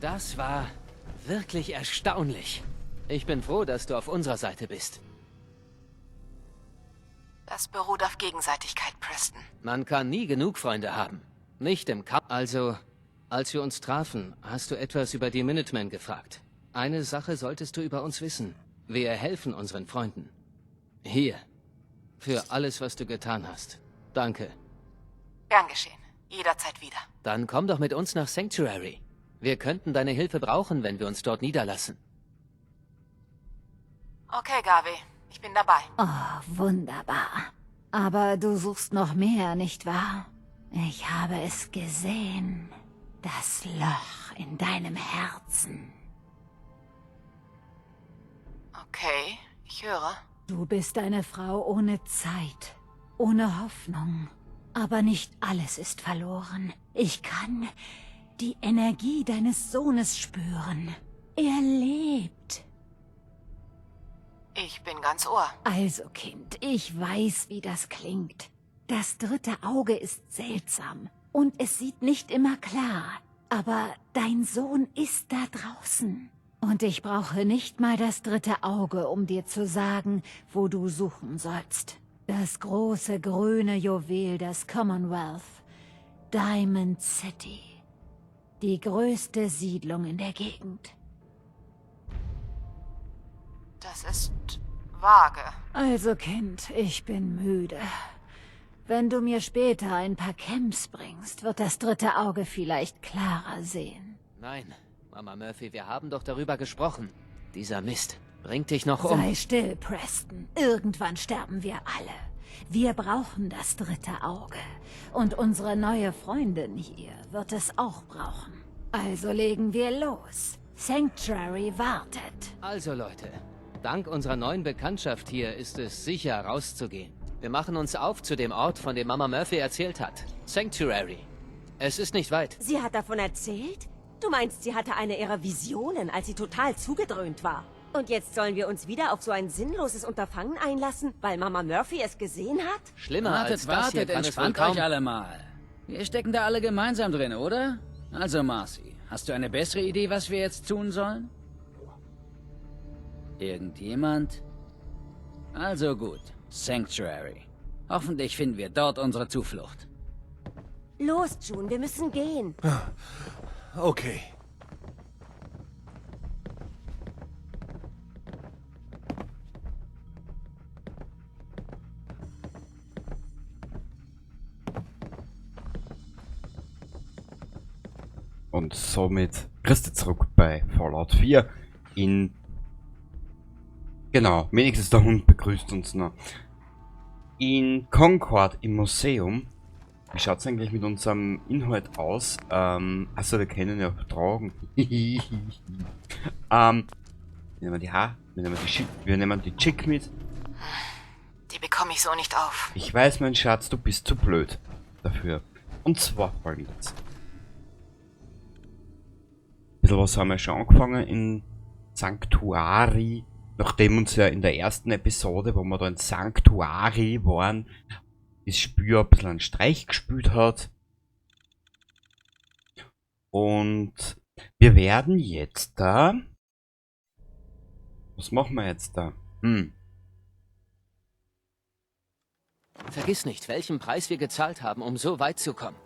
Das war wirklich erstaunlich. Ich bin froh, dass du auf unserer Seite bist. Das beruht auf Gegenseitigkeit, Preston. Man kann nie genug Freunde haben. Nicht im Kampf. Also, als wir uns trafen, hast du etwas über die Minutemen gefragt. Eine Sache solltest du über uns wissen. Wir helfen unseren Freunden. Hier. Für alles, was du getan hast. Danke. Gern geschehen. Jederzeit wieder. Dann komm doch mit uns nach Sanctuary. Wir könnten deine Hilfe brauchen, wenn wir uns dort niederlassen. Okay, Garvey. Ich bin dabei. Oh, wunderbar. Aber du suchst noch mehr, nicht wahr? Ich habe es gesehen. Das Loch in deinem Herzen. Okay, ich höre. Du bist eine Frau ohne Zeit, ohne Hoffnung. Aber nicht alles ist verloren. Ich kann die Energie deines Sohnes spüren. Er lebt. Ich bin ganz Ohr. Also, Kind, ich weiß, wie das klingt. Das dritte Auge ist seltsam und es sieht nicht immer klar. Aber dein Sohn ist da draußen. Und ich brauche nicht mal das dritte Auge, um dir zu sagen, wo du suchen sollst. Das große grüne Juwel des Commonwealth. Diamond City. Die größte Siedlung in der Gegend. Das ist vage. Also, Kind, ich bin müde. Wenn du mir später ein paar Chems bringst, wird das dritte Auge vielleicht klarer sehen. Nein, Mama Murphy, wir haben doch darüber gesprochen. Dieser Mist bringt dich noch um. Sei still, Preston. Irgendwann sterben wir alle. Wir brauchen das dritte Auge. Und unsere neue Freundin hier wird es auch brauchen. Also legen wir los. Sanctuary wartet. Also Leute, dank unserer neuen Bekanntschaft hier ist es sicher, rauszugehen. Wir machen uns auf zu dem Ort, von dem Mama Murphy erzählt hat. Sanctuary. Es ist nicht weit. Sie hat davon erzählt? Du meinst, sie hatte eine ihrer Visionen, als sie total zugedröhnt war. Und jetzt sollen wir uns wieder auf so ein sinnloses Unterfangen einlassen, weil Mama Murphy es gesehen hat? Schlimmer Wartet, als das hier wartet, kann es wohl entspannt kaum... euch alle mal. Wir stecken da alle gemeinsam drin, oder? Also, Marcy, hast du eine bessere Idee, was wir jetzt tun sollen? Irgendjemand? Also gut, Sanctuary. Hoffentlich finden wir dort unsere Zuflucht. Los, June, wir müssen gehen. Okay. Und somit Christi zurück bei Fallout 4 in... Genau, wenigstens der Hund begrüßt uns noch. In Concord im Museum. Wie schaut's eigentlich mit unserem Inhalt aus? Achso, wir können ja tragen. Wir nehmen die Haar, wir nehmen die Chick, wir nehmen die Chick mit. Die bekomme ich so nicht auf. Ich weiß, mein Schatz, du bist zu blöd dafür. Und zwar folgendes. Ein bisschen was haben wir schon angefangen in Sanctuary. Nachdem uns ja in der ersten Episode, wo wir da in Sanctuary waren, das Spiel ein bisschen einen Streich gespielt hat. Und wir werden jetzt da... Was machen wir jetzt da? Vergiss nicht, welchen Preis wir gezahlt haben, um so weit zu kommen.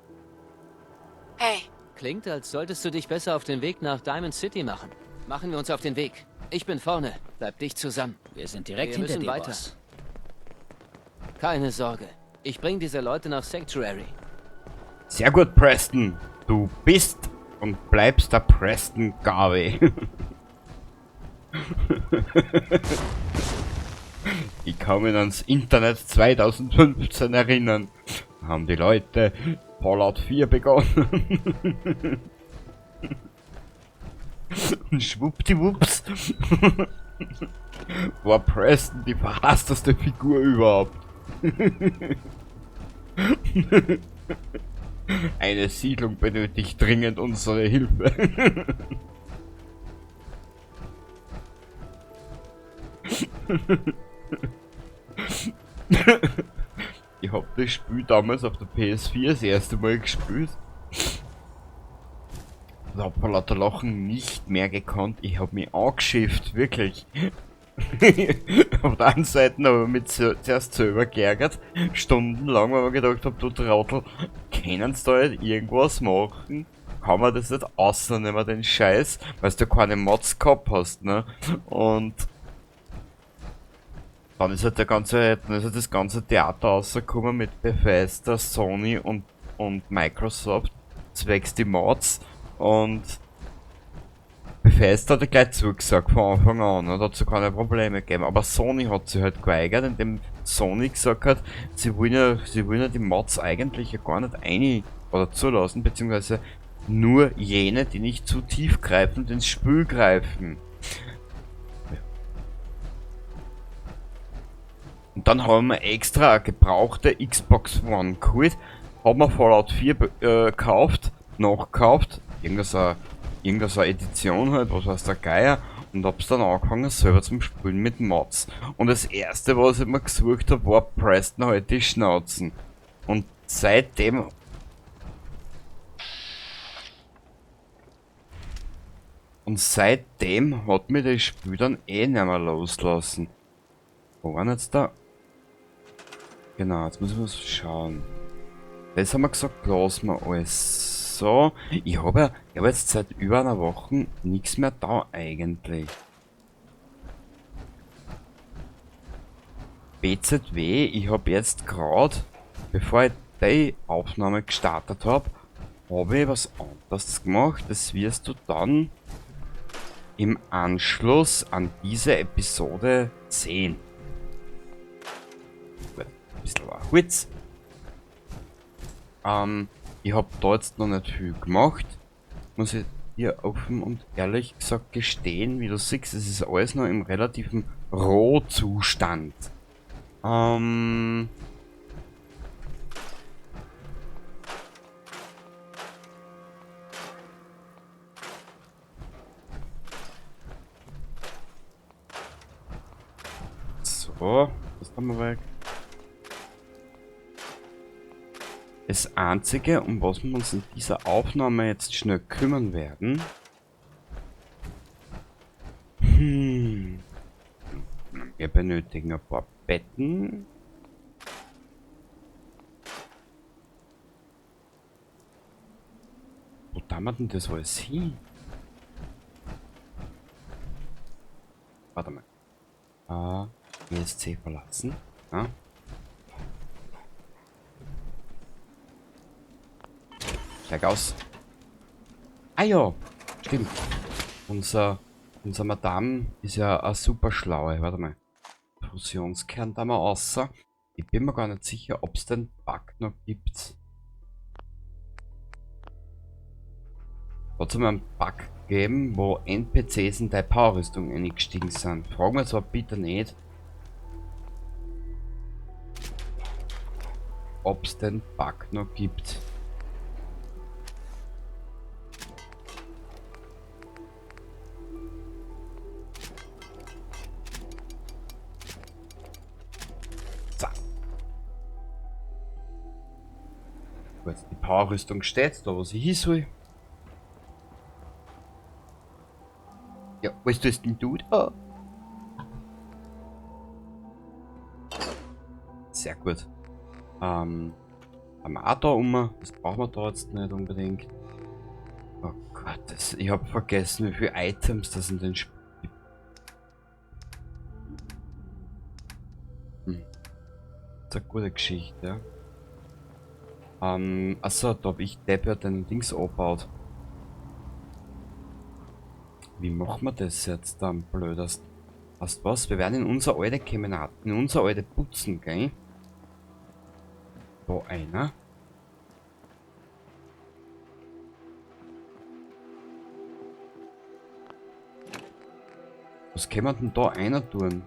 Hey. Klingt, als solltest du dich besser auf den Weg nach Diamond City machen. Machen wir uns auf den Weg. Ich bin vorne. Bleib dicht zusammen. Wir sind direkt Wir hinter müssen dir, weiter. Boss. Keine Sorge. Ich bring diese Leute nach Sanctuary. Sehr gut, Preston. Du bist und bleibst der Preston Garvey. Ich kann mich ans Internet 2015 erinnern. Da haben die Leute Fallout 4 begonnen. Und schwuppdiwupps war Preston die verhassteste Figur überhaupt. Eine Siedlung benötigt dringend unsere Hilfe. Ich hab das Spiel damals auf der PS4 das erste Mal gespielt. hab vor lauter Lachen nicht mehr gekonnt. Ich hab mich angeschifft, wirklich. Auf der einen Seite habe ich mich zuerst selber geärgert, stundenlang, weil ich mir gedacht hab, du Trottel, können sie da nicht irgendwas machen? Kann man das nicht ausnehmen, den Scheiß, weil du keine Mods gehabt hast, ne? Und dann ist halt das ganze Theater rausgekommen mit Bethesda, Sony und Microsoft, zwecks die Mods, und Bethesda hat ja gleich zugesagt von Anfang an, ne? Da hat es keine Probleme gegeben, aber Sony hat sich halt geweigert, indem Sony gesagt hat, sie wollen ja die Mods eigentlich ja gar nicht ein- oder zulassen, beziehungsweise nur jene, die nicht zu tiefgreifend ins Spiel greifen. Ja. Und dann haben wir extra eine gebrauchte Xbox One geholt, haben wir Fallout 4 gekauft, nachgekauft, irgendeine Edition halt, was weiß der Geier, und hab's dann angefangen selber zum Spielen mit Mods. Und das erste, was ich mir gesucht hab, war Preston halt die Schnauzen. Und seitdem... Und seitdem hat mir das Spiel dann eh nicht mehr loslassen. Wo waren jetzt da? Genau, jetzt müssen wir schauen. Das haben wir gesagt, lassen wir alles. So, ich hab jetzt seit über einer Woche nichts mehr da eigentlich. BZW, ich hab jetzt gerade, bevor ich die Aufnahme gestartet hab, habe ich was anderes gemacht. Das wirst du dann im Anschluss an diese Episode sehen. Gut, ein bisschen Holz. Ich hab da jetzt noch nicht viel gemacht. Muss ich dir offen und ehrlich gesagt gestehen, wie du siehst, es ist alles noch im relativen Rohzustand. So, das haben wir weg. Das Einzige, um was wir uns in dieser Aufnahme jetzt schnell kümmern werden. Wir benötigen ein paar Betten. Wo tun wir denn das alles hin? Warte mal. A, ESC verlassen. Ja. Steig aus. Ah ja, stimmt. Unser Madame ist ja eine super schlaue. Warte mal. Fusionskern da mal außer. Ich bin mir gar nicht sicher, ob's den Bug noch gibt. Hat es mal einen Bug gegeben, wo NPCs in deine Powerrüstung eingestiegen sind? Fragen wir zwar bitte nicht, ob's den Bug noch gibt. Gut, die Powerrüstung steht da, wo sie hin soll. Ja, was tust denn du da? Sehr gut. Haben wir auch da um. Das brauchen wir da jetzt nicht unbedingt. Oh Gott, ich hab vergessen, wie viele Items das in den Spiel gibt. Das ist eine gute Geschichte, ja. Achso, da hab ich Depp ja den Dings angebaut. Wie machen wir das jetzt am blödesten? Weißt du was? Wir werden in unser alte Kemenat, in unser alte Putzen gehen. Da einer. Was kann man denn da einer tun?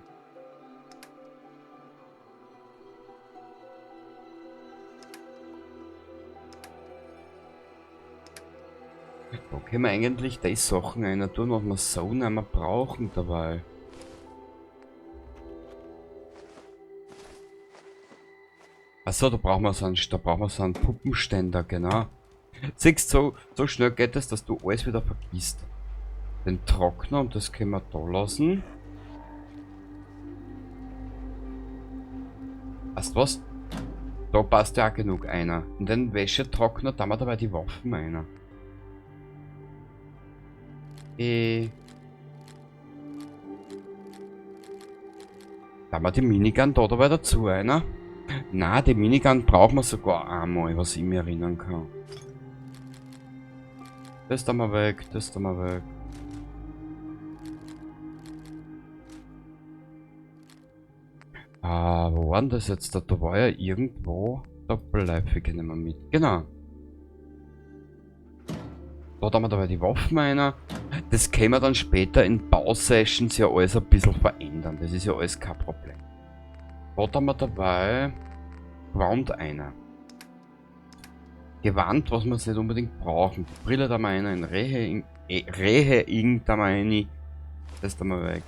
Da können wir eigentlich die Sachen einer tun, was wir so nicht mehr brauchen dabei. Achso, da brauchen wir so einen, da brauchen wir so einen Puppenständer, genau. Siehst du, so schnell geht es, dass du alles wieder vergisst. Den Trockner, und das können wir da lassen. Weißt du was? Da passt ja auch genug einer. In den Wäschetrockner da wir dabei die Waffen einer. Da wir die Minigun da dabei dazu einer. Na, die Minigun brauchen wir sogar einmal, was ich mir erinnern kann. Das da mal weg, das da mal weg. Ah, wo war denn das jetzt? Da war ja irgendwo. Da bleib ich nicht mehr mit. Genau. Da haben wir dabei die Waffen einer. Das können wir dann später in Bausessions ja alles ein bisschen verändern. Das ist ja alles kein Problem. Da haben wir dabei Gewand einer. Gewand, was wir jetzt nicht unbedingt brauchen. Die Brille da mal einer, in Rehe, Rehe irgend da mal eine. Das da mal weg.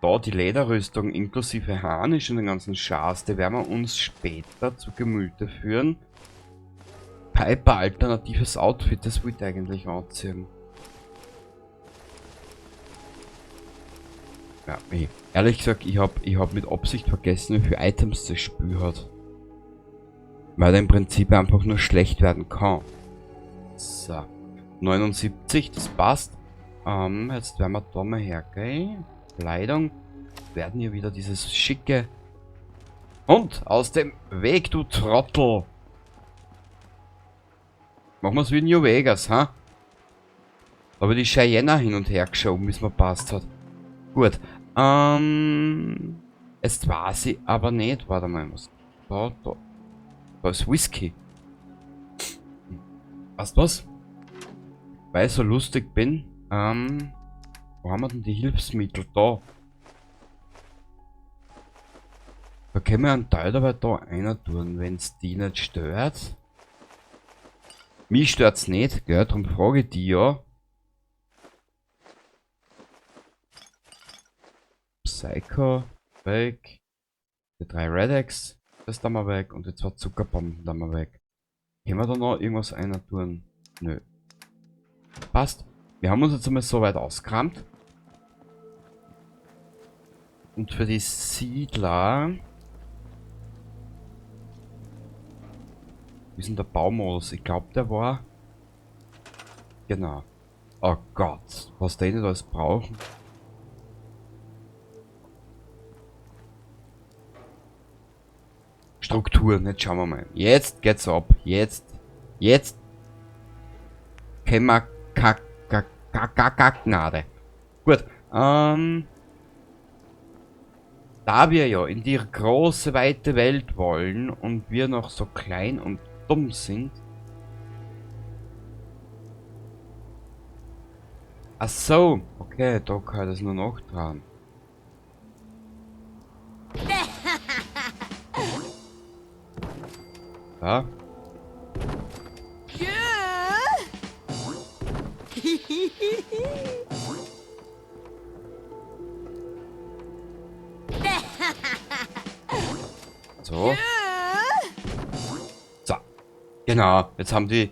Da die Lederrüstung inklusive Harnisch und den ganzen Schatz, die werden wir uns später zu Gemüte führen. Piper alternatives Outfit, das wollte ich eigentlich anziehen. Ja, ich, ehrlich gesagt, ich hab mit Absicht vergessen, wie viele Items das Spiel hat. Weil er im Prinzip einfach nur schlecht werden kann. So, 79, das passt. Jetzt werden wir da mal hergehen. Kleidung. Werden hier wieder dieses schicke... Und aus dem Weg, du Trottel! Machen wir's wie in New Vegas, ha? Aber die Cheyenne hin und her geschoben, bis mir passt hat. Gut. Es war sie aber nicht. Warte mal, was? Da. Da ist Whisky. Weißt du was? Weil ich so lustig bin, wo haben wir denn die Hilfsmittel? Da. Da können wir einen Teil dabei da einer tun, wenn's die nicht stört. Mich stört's nicht, gell? Darum frage ich die ja. Psycho, weg. Die 3 Rad-X, das da mal weg. Und die 2 Zuckerbomben da mal weg. Können wir da noch irgendwas einer tun? Nö. Passt. Wir haben uns jetzt einmal so weit ausgerammt. Und für die Siedler... Wie ist denn der Baumodus? Ich glaub, der war... Genau. Oh Gott, was die nicht alles brauchen. Strukturen, jetzt schauen wir mal. Jetzt geht's ab. Jetzt. Jetzt. Können wir Gnade. Gut. Da wir ja in die große, weite Welt wollen und wir noch so klein und dumm sind. Ach so, okay, da kann ich das nur noch dran. Ja. So. So. Genau, jetzt haben die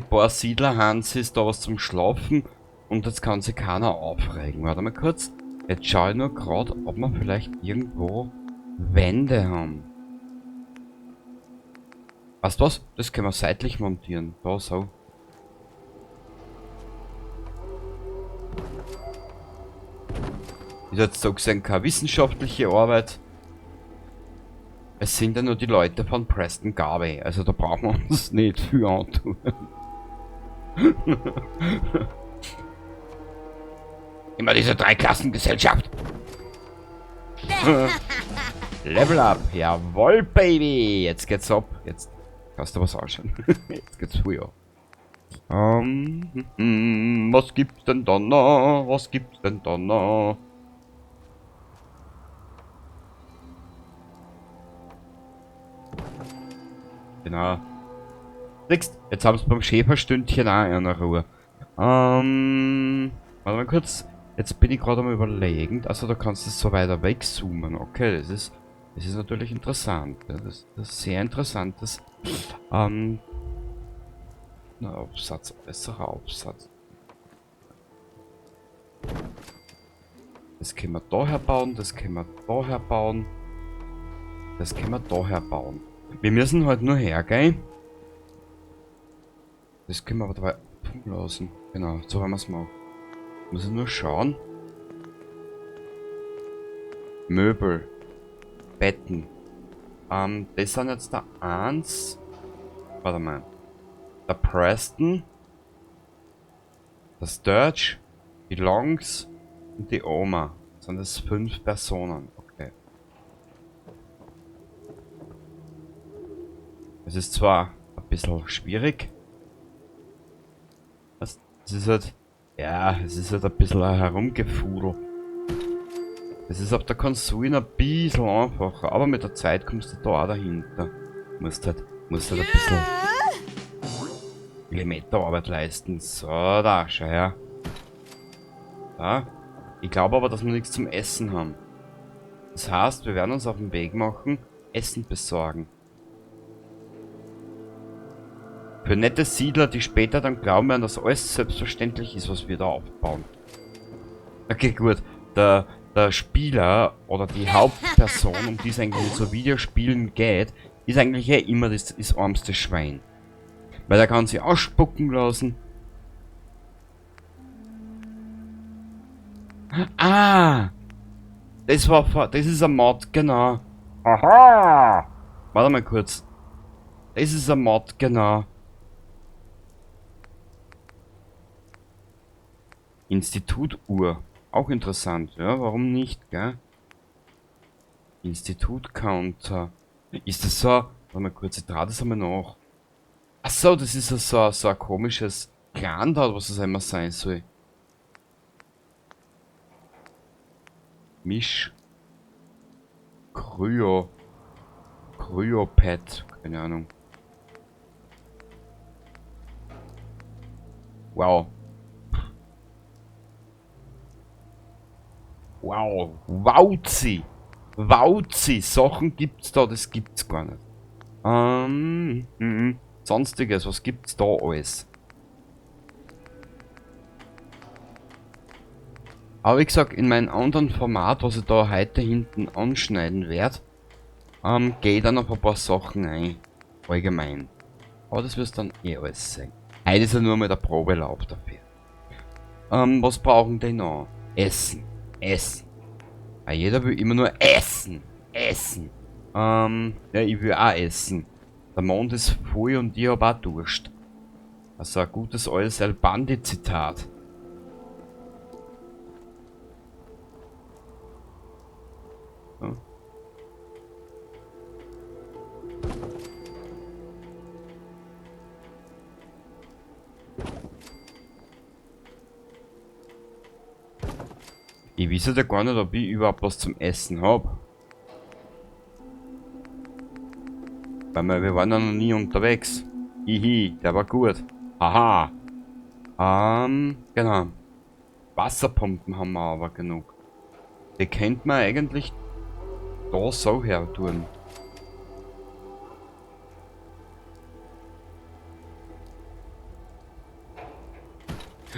paar Siedler-Hansis da was zum Schlafen und jetzt kann sich keiner aufregen. Warte mal kurz. Jetzt schaue ich nur grad, ob wir vielleicht irgendwo Wände haben. Weißt du was? Das können wir seitlich montieren. Da so. Ist jetzt so gesehen keine wissenschaftliche Arbeit. Es sind ja nur die Leute von Preston Garvey. Also da brauchen wir uns nicht viel antun. Immer diese Dreiklassengesellschaft. Level up. Jawohl, Baby. Jetzt geht's ab. Jetzt kannst du was anschauen. Jetzt geht's früher. Was gibt's denn da noch? Was gibt's denn da noch? Genau. Siehst, jetzt haben sie beim Schäferstündchen auch eine Ruhe. Warte mal kurz. Jetzt bin ich gerade am Überlegen. Also da kannst du es so weiter wegzoomen. Okay, das ist Das ist natürlich interessant. Ja? Das ist sehr interessantes Aufsatz, besserer Aufsatz. Das können wir da herbauen, das können wir da herbauen. Das können wir da herbauen. Wir müssen halt nur hergehen. Das können wir aber dabei lassen. Genau, so haben wir's mal. Muss ich nur schauen. Möbel. Betten. Das sind jetzt da 1. Warte mal. Der Preston. Der Sturge. Die Longs. Und die Oma. Das sind das 5 Personen. Okay. Es ist zwar ein bisschen schwierig. Es ist halt... Ja, es ist halt ein bisschen ein Herumgefudel. Es ist auf der Konsole ein bisschen einfacher, aber mit der Zeit kommst du da auch dahinter. Musst halt ein bisschen Millimeterarbeit leisten. So, da, schau her. Da. Ich glaube aber, dass wir nichts zum Essen haben. Das heißt, wir werden uns auf den Weg machen, Essen besorgen. Für nette Siedler, die später dann glauben werden, dass alles selbstverständlich ist, was wir da aufbauen. Okay, gut. Der Spieler oder die Hauptperson, um die es eigentlich in so Videospielen geht, ist eigentlich eh immer das ärmste Schwein. Weil der kann sich ausspucken lassen. Ah! Das ist ein Mod, genau. Aha! Warte mal kurz. Das ist ein Mod, genau. Institutuhr. Auch interessant, ja, warum nicht, gell? Institut-Counter. Ist das so? Warte mal kurz, ich trage das einmal nach. Achso, das ist ja so ein komisches Clan da, was das einmal sein soll. Misch. Kryo. Kryopad. Keine Ahnung. Wow. Wow. Wauzi. Wauzi. Sachen gibt's da, das gibt's gar nicht. Sonstiges, was gibt's da alles? Aber wie gesagt, in meinem anderen Format, was ich da heute hinten anschneiden werde, gehe ich dann auf ein paar Sachen ein. Allgemein. Aber das wirst du dann eh alles sehen. Heute ist ja nur mal der Probelauf dafür. Was brauchen die noch? Essen. Essen. Weil jeder will immer nur essen. Essen. Ja, ich will auch essen. Der Mond ist voll und ich hab auch Durst. Also ein gutes altes Al Bundy Zitat. So. Ich weiß ja gar nicht, ob ich überhaupt was zum Essen hab. Weil wir waren ja noch nie unterwegs. Hihi, der war gut. Aha. Genau. Wasserpumpen haben wir aber genug. Die könnte man eigentlich da so her tun.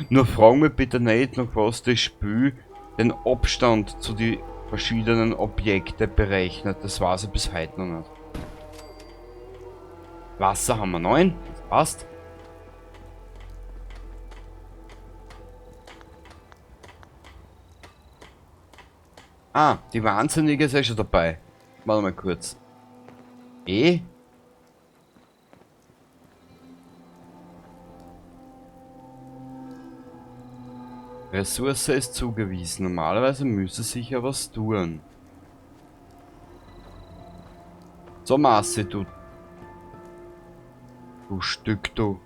Nur frag mich bitte nicht, nach was das Spiel den Abstand zu den verschiedenen Objekten berechnet. Das weiß ich bis heute noch nicht. Wasser haben wir 9, das passt. Ah, die Wahnsinnige ist eh schon dabei. Warte mal kurz. E? Ressource ist zugewiesen. Normalerweise müsste sich ja was tun. So, Marci, du. Du Stück, du.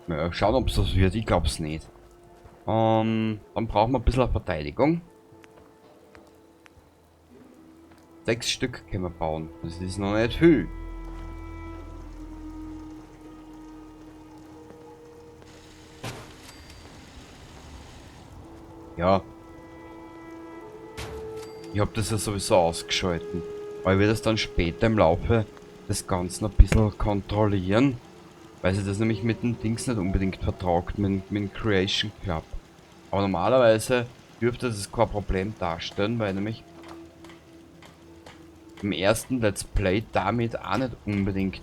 Ja, schauen, ob's das wird. Ich glaub's nicht. Dann brauchen wir ein bisschen Verteidigung. 6 Stück können wir bauen. Das ist noch nicht viel. Ja. Ich habe das ja sowieso ausgeschalten. Aber ich werde das dann später im Laufe des Ganzen ein bisschen kontrollieren. Weil sich das nämlich mit dem Dings nicht unbedingt vertragt, mit dem Creation Club. Aber normalerweise dürfte das kein Problem darstellen, weil nämlich im ersten Let's Play damit auch nicht unbedingt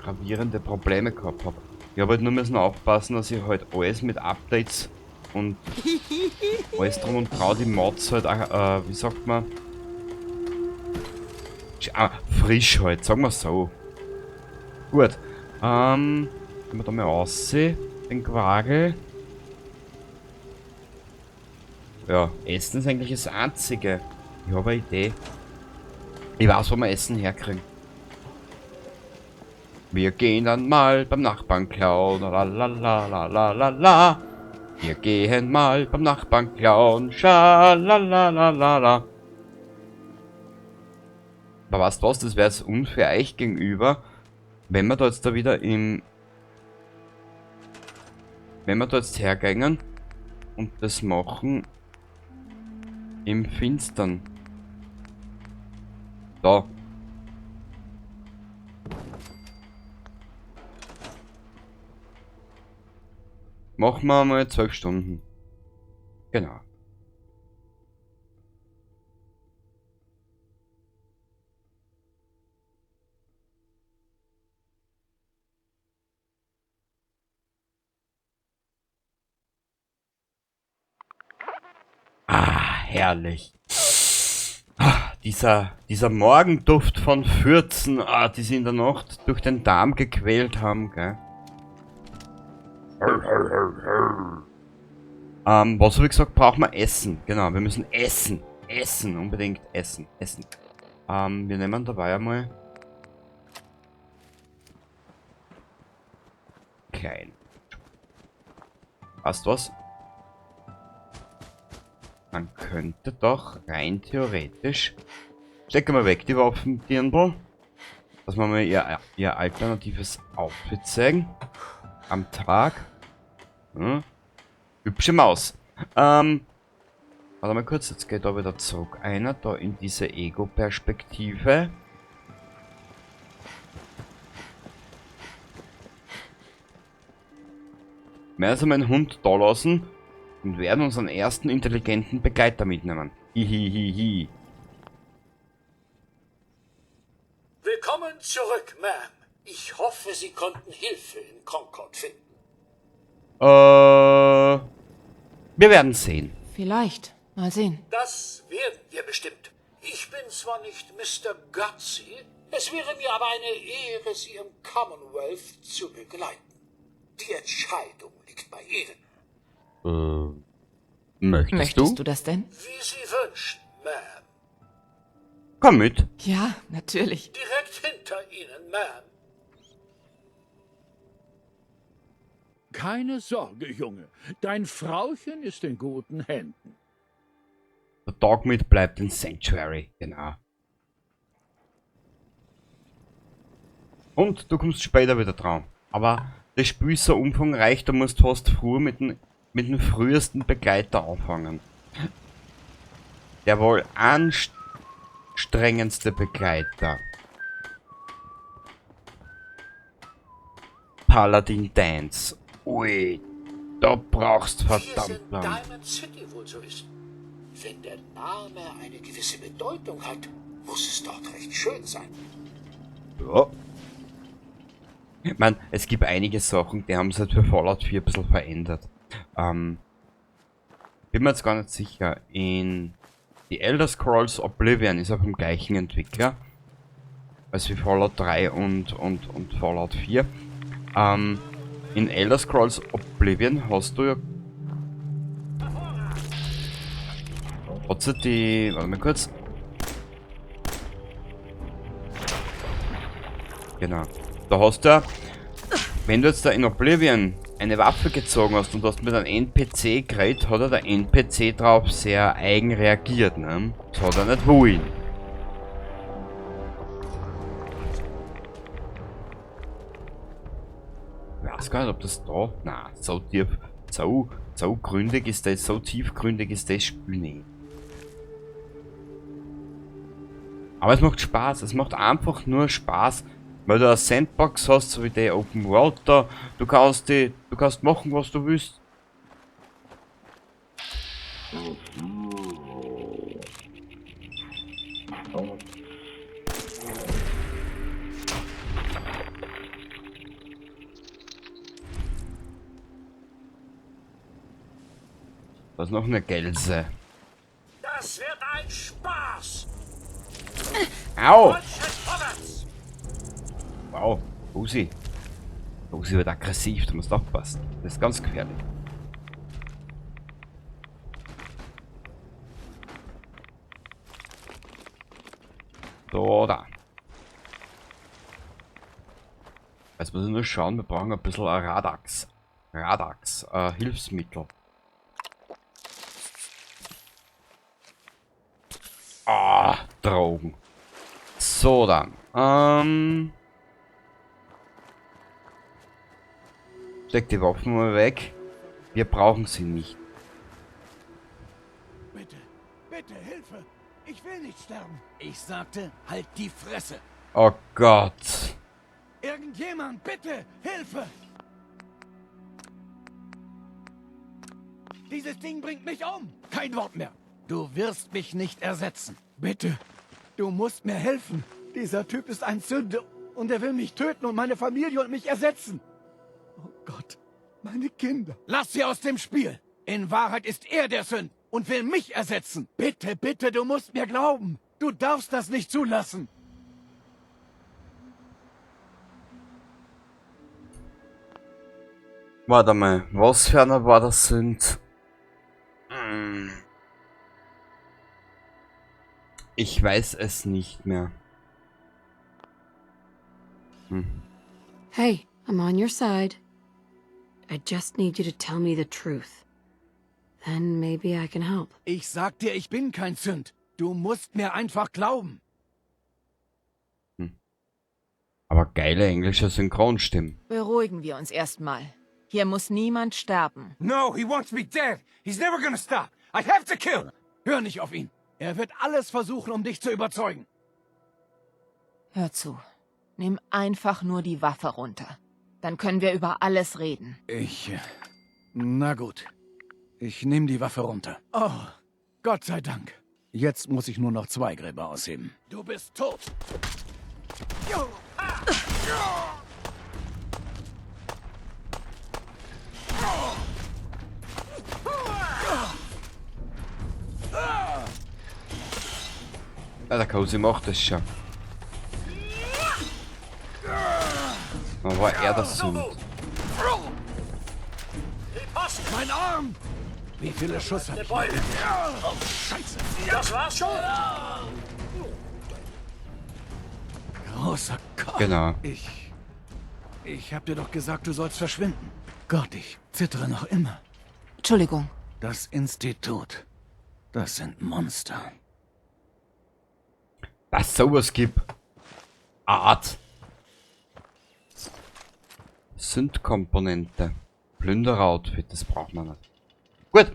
gravierende Probleme gehabt habe. Ich habe halt nur müssen aufpassen, dass ich halt alles mit Updates und alles drum und dran, die Mods halt auch, wie sagt man, frisch halt, sagen wir so. Gut, gehen wir da mal aussehen, den Quagel. Ja, Essen ist eigentlich das Einzige. Ich habe eine Idee. Ich weiß, wo wir Essen herkriegen. Wir gehen dann mal beim Nachbarn klauen. La la la la la la la. Wir gehen mal beim Nachbarn klauen. Scha la la la la la. Aber weißt du was, das wäre jetzt unfair euch gegenüber, wenn wir da jetzt da wieder im... Wenn wir da jetzt hergängen und das machen im Finstern. Da. Machen wir mal 12 Stunden. Genau. Ah, herrlich. Ah, dieser Morgenduft von Fürzen, die sie in der Nacht durch den Darm gequält haben, gell? Was habe ich gesagt? Brauchen wir Essen. Genau, wir müssen essen. Essen, unbedingt essen. Essen. Wir nehmen dabei einmal klein. Weißt du was? Man könnte doch rein theoretisch... Stecken wir weg die Waffen, Dirndl. Dass wir mal ihr alternatives Outfit zeigen. Am Tag. Hm. Hübsche Maus. Warte mal kurz, jetzt geht da wieder zurück. Einer da in diese Ego-Perspektive. Wir werden meinen Hund da lassen und werden unseren ersten intelligenten Begleiter mitnehmen. Hihihihi. Willkommen zurück, Ma'am. Ich hoffe, Sie konnten Hilfe in Concord finden. Wir werden sehen. Vielleicht. Mal sehen. Das werden wir bestimmt. Ich bin zwar nicht Mr. Gutsy, es wäre mir aber eine Ehre, Sie im Commonwealth zu begleiten. Die Entscheidung liegt bei Ihnen. Möchtest Möchtest du das denn? Wie Sie wünschen, Ma'am. Komm mit. Ja, natürlich. Direkt hinter Ihnen, Ma'am. Keine Sorge, Junge. Dein Frauchen ist in guten Händen. Der Dogmeat bleibt in Sanctuary, genau. Und du kommst später wieder dran. Aber das Spiel ist so umfangreich, da musst du fast früh mit dem frühesten Begleiter anfangen. Der wohl anstrengendste Begleiter. Paladin Danse. Ui, da brauchst du verdammt lang. Diamond City wohl so ist. Wenn der Name eine gewisse Bedeutung hat, muss es dort recht schön sein. Ja. Ich mein, es gibt einige Sachen, die haben sich halt für Fallout 4 ein bisschen verändert. Bin mir jetzt gar nicht sicher. In The Elder Scrolls Oblivion ist ja vom gleichen Entwickler als wie Fallout 3 und Fallout 4. In Elder Scrolls Oblivion hast du ja... Hat sie die... Warte mal kurz. Genau. Da hast du ja... Wenn du jetzt da in Oblivion eine Waffe gezogen hast und hast mit einem NPC geredet, hat er der NPC drauf sehr eigen reagiert, ne? Das hat er nicht wollen. Ich weiß gar nicht, ob das da... Na, so tief... So gründig ist das, so tiefgründig ist das Spiel nicht. Aber es macht Spaß, es macht einfach nur Spaß, weil du eine Sandbox hast, so wie die Open World da. Du kannst machen, was du willst. Da ist noch eine Gelse. Das wird ein Spaß! Au! Wow, Rosi. Rosi wird aggressiv, du musst aufpassen. Das ist ganz gefährlich. So, da. Jetzt muss ich nur schauen, wir brauchen ein bisschen ein Radax. Radax, Hilfsmittel. Ah, Drogen. So, dann. Steck die Waffen mal weg. Wir brauchen sie nicht. Bitte, bitte, Hilfe! Ich will nicht sterben. Ich sagte, halt die Fresse. Oh Gott. Irgendjemand, bitte, Hilfe! Dieses Ding bringt mich um. Kein Wort mehr. Du wirst mich nicht ersetzen. Bitte, du musst mir helfen. Dieser Typ ist ein Sünder und er will mich töten und meine Familie und mich ersetzen. Oh Gott, meine Kinder. Lass sie aus dem Spiel. In Wahrheit ist er der Sünd und will mich ersetzen. Bitte, bitte, du musst mir glauben. Du darfst das nicht zulassen. Warte mal, was für einer war das Sünd? Ich weiß es nicht mehr. Hm. Hey, I'm on your side. I just need you to tell me the truth. Then maybe I can help. Ich sag dir, ich bin kein Sünd. Du musst mir einfach glauben. Hm. Aber geile englische Synchronstimmen. Beruhigen wir uns erstmal. Hier muss niemand sterben. No, he wants me dead. He's never gonna stop. I have to kill. Hör nicht auf ihn. Er wird alles versuchen, um dich zu überzeugen. Hör zu. Nimm einfach nur die Waffe runter. Dann können wir über alles reden. Na gut. Ich nehme die Waffe runter. Oh, Gott sei Dank. Jetzt muss ich nur noch 2 Gräber ausheben. Du bist tot. Ja, der Cozy macht das schon. Dann war er das Sünd. Mein Arm! Wie viele Schuss hab ich? Oh, Scheiße! Das war's schon! Großer Gott! Genau. Ich hab dir doch gesagt, du sollst verschwinden. Gott, ich zittere noch immer. Entschuldigung. Das Institut. Das sind Monster. Dass sowas gibt. Art. Synth-Komponente. Plünderer-Outfit, das braucht man nicht. Gut.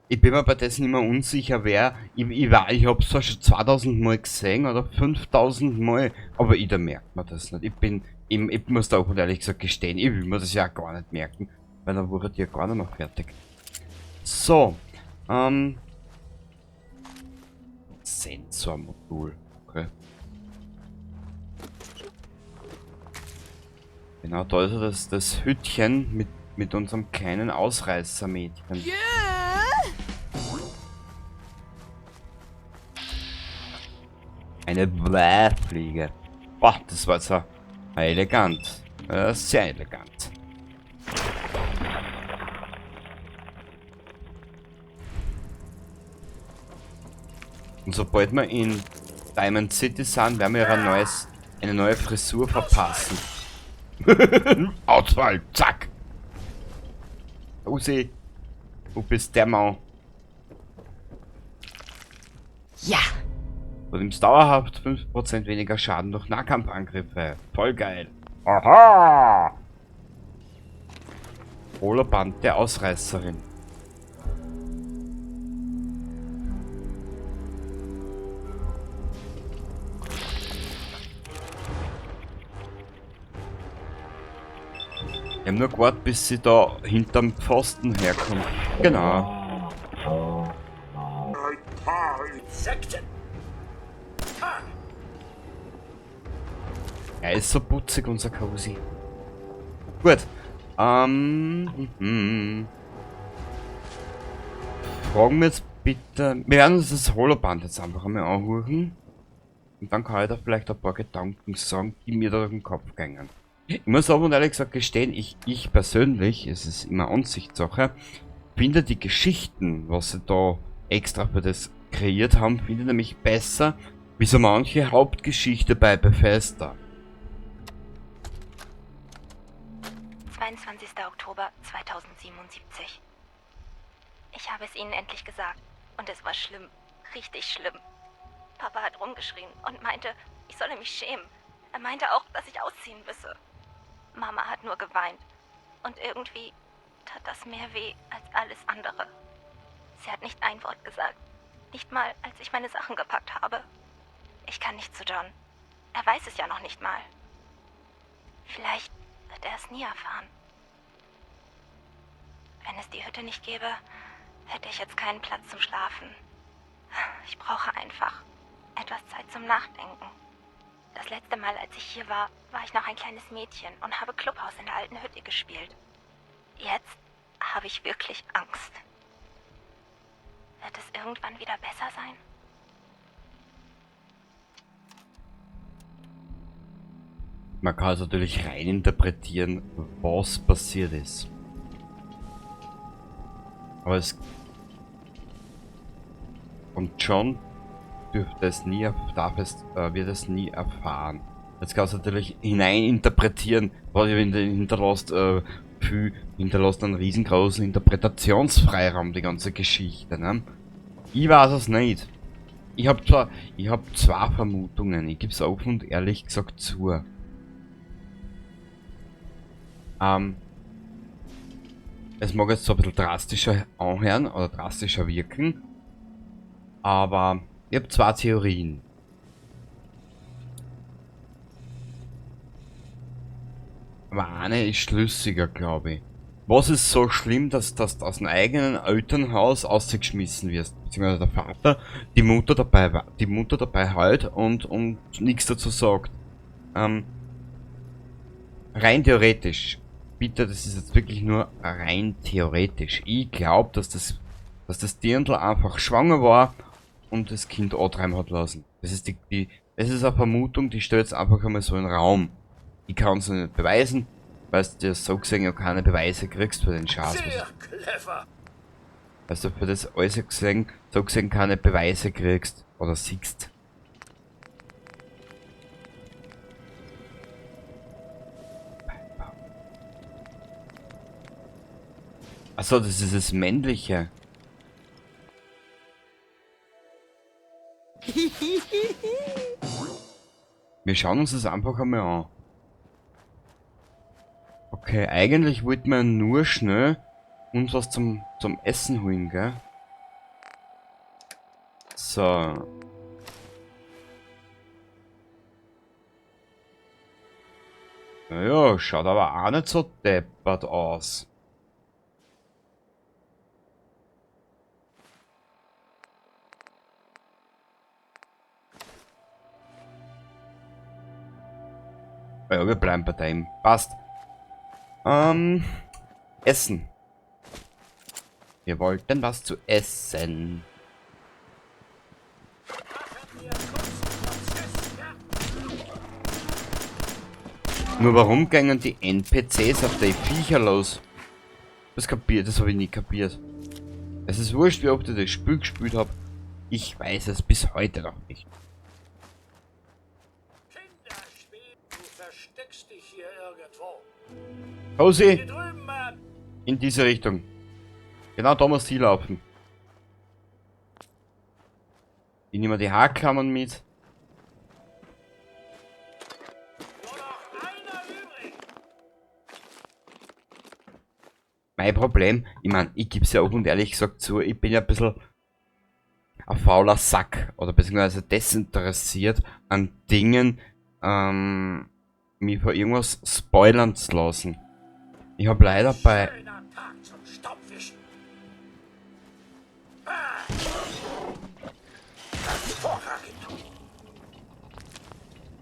Ich bin mir bei dessen immer unsicher, wer. Ich hab's zwar schon 2000 Mal gesehen oder 5000 Mal, aber da merkt man das nicht. Ich muss da auch ehrlich gesagt gestehen, ich will mir das ja auch gar nicht merken, weil dann wurde die ja gar nicht mehr fertig. So. Sensormodul. Okay. Genau, da ist ja das Hütchen mit unserem kleinen Ausreißermädchen. Yeah. Eine Blähfliege. Boah, das war so elegant. Sehr elegant. Und sobald wir in Diamond City sind, werden wir eine neue Frisur verpassen. Auswahl, zack! Usi, wo bist der Mann? Ja! Du nimmst dauerhaft 5% weniger Schaden durch Nahkampfangriffe. Voll geil. Aha! Holoband der Ausreißerin. Ich hab nur gewartet, bis sie da hinterm Pfosten herkommt. Genau. Ein paar Insekten. Ha! Er ist so putzig, unser Cozy. Gut. Fragen wir jetzt bitte... Wir werden uns das Holoband jetzt einfach einmal anhören. Und dann kann ich da vielleicht ein paar Gedanken sagen, die mir da durch den Kopf gingen. Ich muss aber ehrlich gesagt gestehen, ich persönlich, es ist immer Ansichtssache, finde die Geschichten, was sie da extra für das kreiert haben, finde ich nämlich besser, wie so manche Hauptgeschichte bei Bethesda. 22. Oktober 2077. Ich habe es ihnen endlich gesagt. Und es war schlimm. Richtig schlimm. Papa hat rumgeschrien und meinte, ich solle mich schämen. Er meinte auch, dass ich ausziehen müsse. Mama hat nur geweint. Und irgendwie tat das mehr weh als alles andere. Sie hat nicht ein Wort gesagt. Nicht mal, als ich meine Sachen gepackt habe. Ich kann nicht zu John. Er weiß es ja noch nicht mal. Vielleicht wird er es nie erfahren. Wenn es die Hütte nicht gäbe, hätte ich jetzt keinen Platz zum Schlafen. Ich brauche einfach etwas Zeit zum Nachdenken. Das letzte Mal, als ich hier war, war ich noch ein kleines Mädchen und habe Clubhaus in der alten Hütte gespielt. Jetzt habe ich wirklich Angst. Wird es irgendwann wieder besser sein? Man kann es natürlich reininterpretieren, was passiert ist. Aber es... Und John dürfte es nie, darf es, wird es nie erfahren. Jetzt kannst du natürlich hineininterpretieren, was ich hinterlässt, viel hinterlässt einen riesengroßen Interpretationsfreiraum, die ganze Geschichte, ne? Ich weiß es nicht. Ich hab zwei Vermutungen, ich geb's offen und ehrlich gesagt zu. Es mag jetzt so ein bisschen drastischer anhören oder drastischer wirken, aber ich hab zwei Theorien. Aber eine ist schlüssiger, glaube ich. Was ist so schlimm, dass du aus dem eigenen Elternhaus rausgeschmissen wirst? Beziehungsweise der Vater, die Mutter dabei hält und nichts dazu sagt. Rein theoretisch. Bitte, das ist jetzt wirklich nur rein theoretisch. Ich glaube, dass das Dirndl einfach schwanger war und das Kind antreiben hat lassen. Das ist das ist eine Vermutung, die stellt jetzt einfach einmal so in den Raum. Ich kann es nicht beweisen, weil du so gesehen ja keine Beweise kriegst für den Schatz. Sehr clever. Weil du für das alles gesehen, so gesehen keine Beweise kriegst oder siehst. Achso, das ist das Männliche. Wir schauen uns das einfach einmal an. Okay, eigentlich wollten wir nur schnell uns was zum Essen holen, gell? So. Naja, schaut aber auch nicht so deppert aus. Ja, wir bleiben bei dem. Passt. Essen. Wir wollten was zu essen. Nur warum gingen die NPCs auf die Viecher los? Das kapiert, das habe ich nie kapiert. Es ist wurscht, wie oft ich das Spiel gespielt habe. Ich weiß es bis heute noch nicht. Cozy! In diese Richtung. Genau da muss sie laufen. Ich nehme die Haarklammern mit. Mein Problem, ich meine, ich gebe es ja auch und ehrlich gesagt zu, ich bin ja ein bisschen ein fauler Sack oder beziehungsweise desinteressiert an Dingen, mich vor irgendwas spoilern zu lassen. Ich habe leider bei...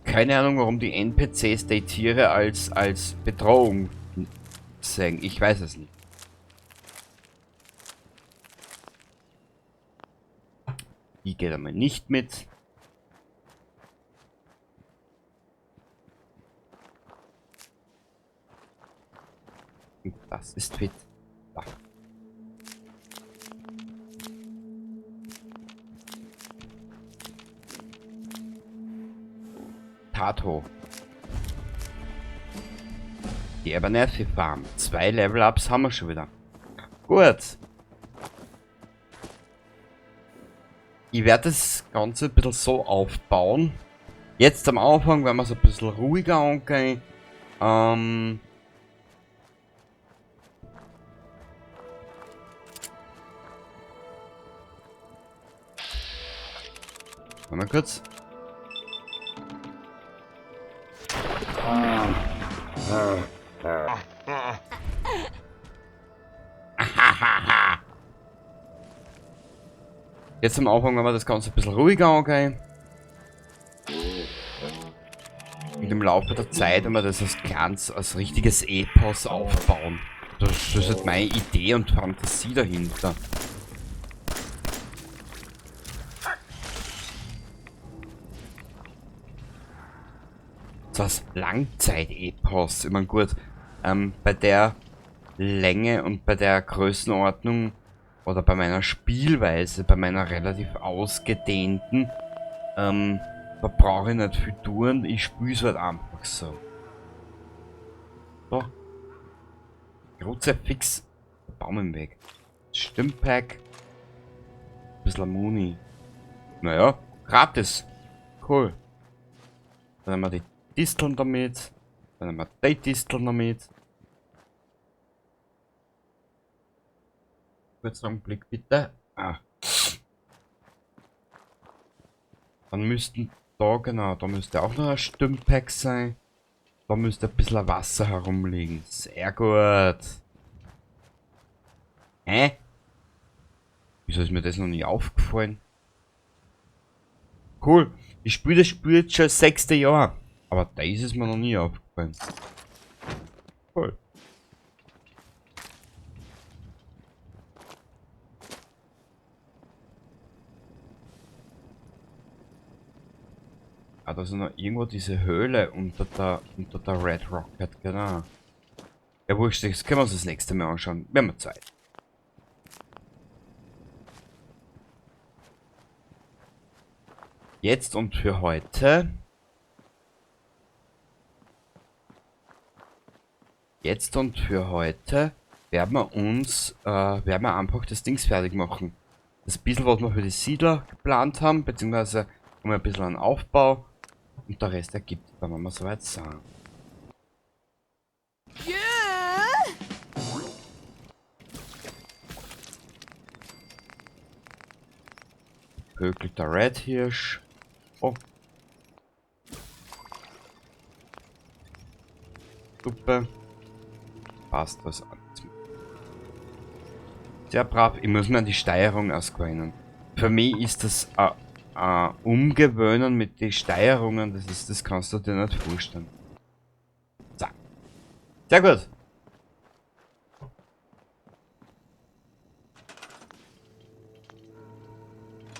Keine Ahnung, warum die NPCs die Tiere als Bedrohung sehen. Ich weiß es nicht. Die geht einmal nicht mit. Und das ist fit. Da. Tato. Die Abernathy Farm. 2 Level-Ups haben wir schon wieder. Gut. Ich werde das Ganze ein bisschen so aufbauen. Jetzt am Anfang werden wir es ein bisschen ruhiger angehen. Warte mal kurz. Jetzt am Anfang, wenn wir das Ganze ein bisschen ruhiger angehen. Und im Laufe der Zeit, wenn wir das als kleines, als richtiges Epos aufbauen. Das ist halt meine Idee und Fantasie dahinter. Das Langzeit-Epos, ich mein gut, bei der Länge und bei der Größenordnung oder bei meiner Spielweise, bei meiner relativ ausgedehnten, da brauche ich nicht viel tun, ich spiel's halt einfach so. So. Kruzifix. Der Baum im Weg. Stimmpack. Ein bisschen Muni. Naja, gratis. Cool. Dann haben wir die Disteln damit. Dann haben wir die Disteln damit. Kurzen Augenblick bitte. Ah. Dann müssten da, genau, da müsste auch noch ein Stimmpack sein. Da müsste ein bisschen Wasser herumliegen. Sehr gut. Hä? Wieso ist mir das noch nie aufgefallen? Cool. Ich spiele das Spiel jetzt schon das 6. Jahr. Aber da ist es mir noch nie aufgefallen. Cool. Ah, da ist noch irgendwo diese Höhle unter der Red Rocket, genau. Ja, wurscht, das können wir uns das nächste Mal anschauen. Wir haben Zeit. Jetzt und für heute. Jetzt und für heute werden wir uns werden wir einfach das Dings fertig machen. Das bisschen, was wir für die Siedler geplant haben, beziehungsweise haben wir ein bisschen einen Aufbau. Und der Rest ergibt, wenn wir mal soweit sind. Pökelter Red Hirsch. Oh. Suppe. Passt was an. Sehr brav. Ich muss mir an die Steuerung ausgewöhnen. Für mich ist das Umgewöhnen mit den Steuerungen, das kannst du dir nicht vorstellen. So. Sehr gut.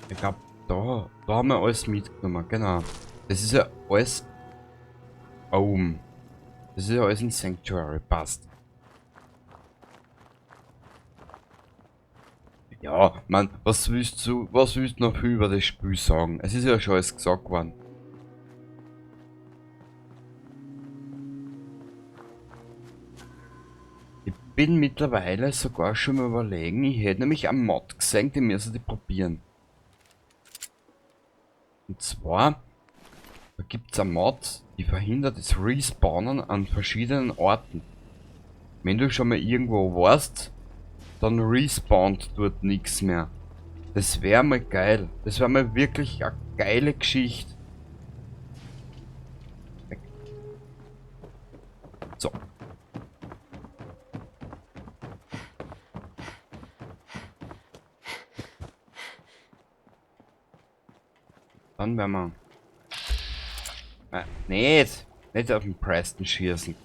Ich glaub, da haben wir alles mitgenommen, genau. Das ist ja alles oben. Das ist ja alles ein Sanctuary, passt. Ja, man, was willst du noch viel über das Spiel sagen? Es ist ja schon alles gesagt worden. Ich bin mittlerweile sogar schon mal überlegen, ich hätte nämlich einen Mod gesehen, den müssen wir probieren. Und zwar, da gibt's einen Mod, die verhindert das Respawnen an verschiedenen Orten. Wenn du schon mal irgendwo warst, dann respawnt dort nix mehr. Das wär mal geil. Das wär mal wirklich eine geile Geschichte. Weg. So. Dann werden wir... Nicht! Nicht auf den Preston schießen.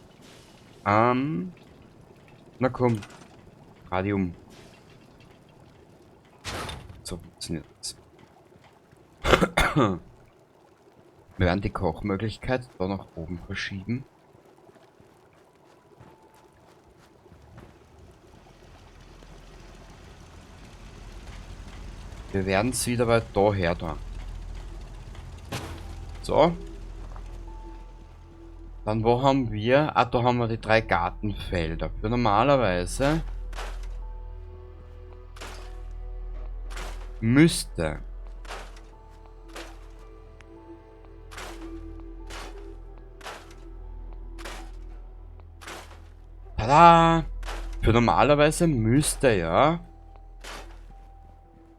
Na komm. Radium. So funktioniert das. Wir werden die Kochmöglichkeit da nach oben verschieben. Wir werden es wieder weit daher da. So. Dann wo haben wir? Ah, da haben wir die 3 Gartenfelder. Für normalerweise müsste Tada! Für normalerweise müsste ja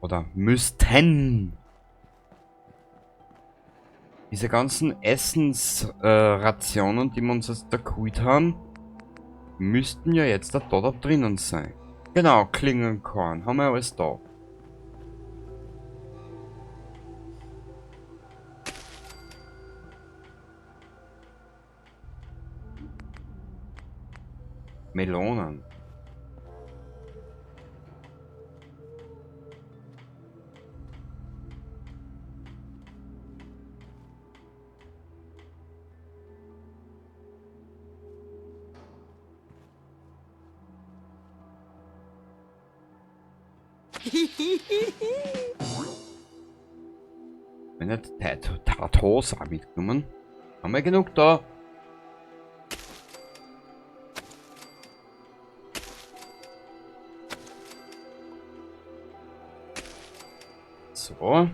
oder müssten diese ganzen Essensrationen, die wir uns jetzt da geholt haben, müssten ja jetzt da drinnen sein. Genau, Klingenkorn, haben wir alles da. Melonen. Wenn nicht Tatos auch mitgenommen. Haben wir genug da? So.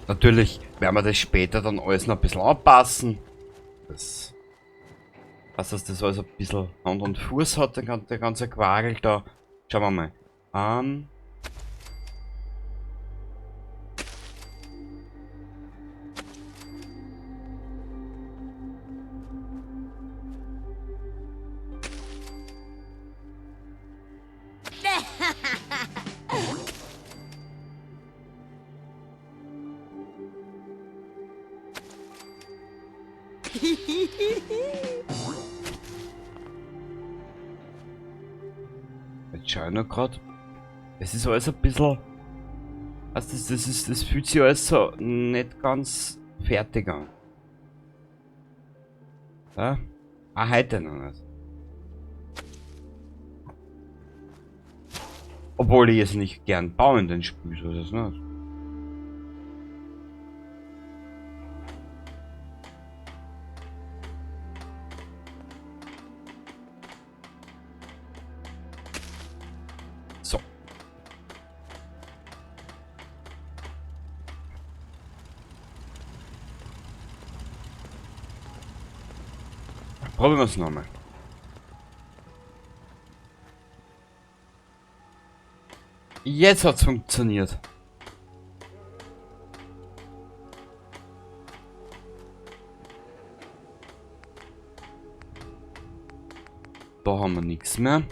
Natürlich werden wir das später dann alles noch ein bisschen anpassen. Das, dass das alles ein bisschen Hand und Fuß hat, der ganze Quagel da. Schauen wir mal. Jetzt schau ich noch grad. Es ist alles ein bisschen. Also das fühlt sich alles so nicht ganz fertig an. Ja? Ah, heute noch nicht. Obwohl ich es nicht gern baue in den Spiel, so ist es nicht. So. Probieren wir es nochmal. Jetzt hat's funktioniert. Da haben wir nichts mehr.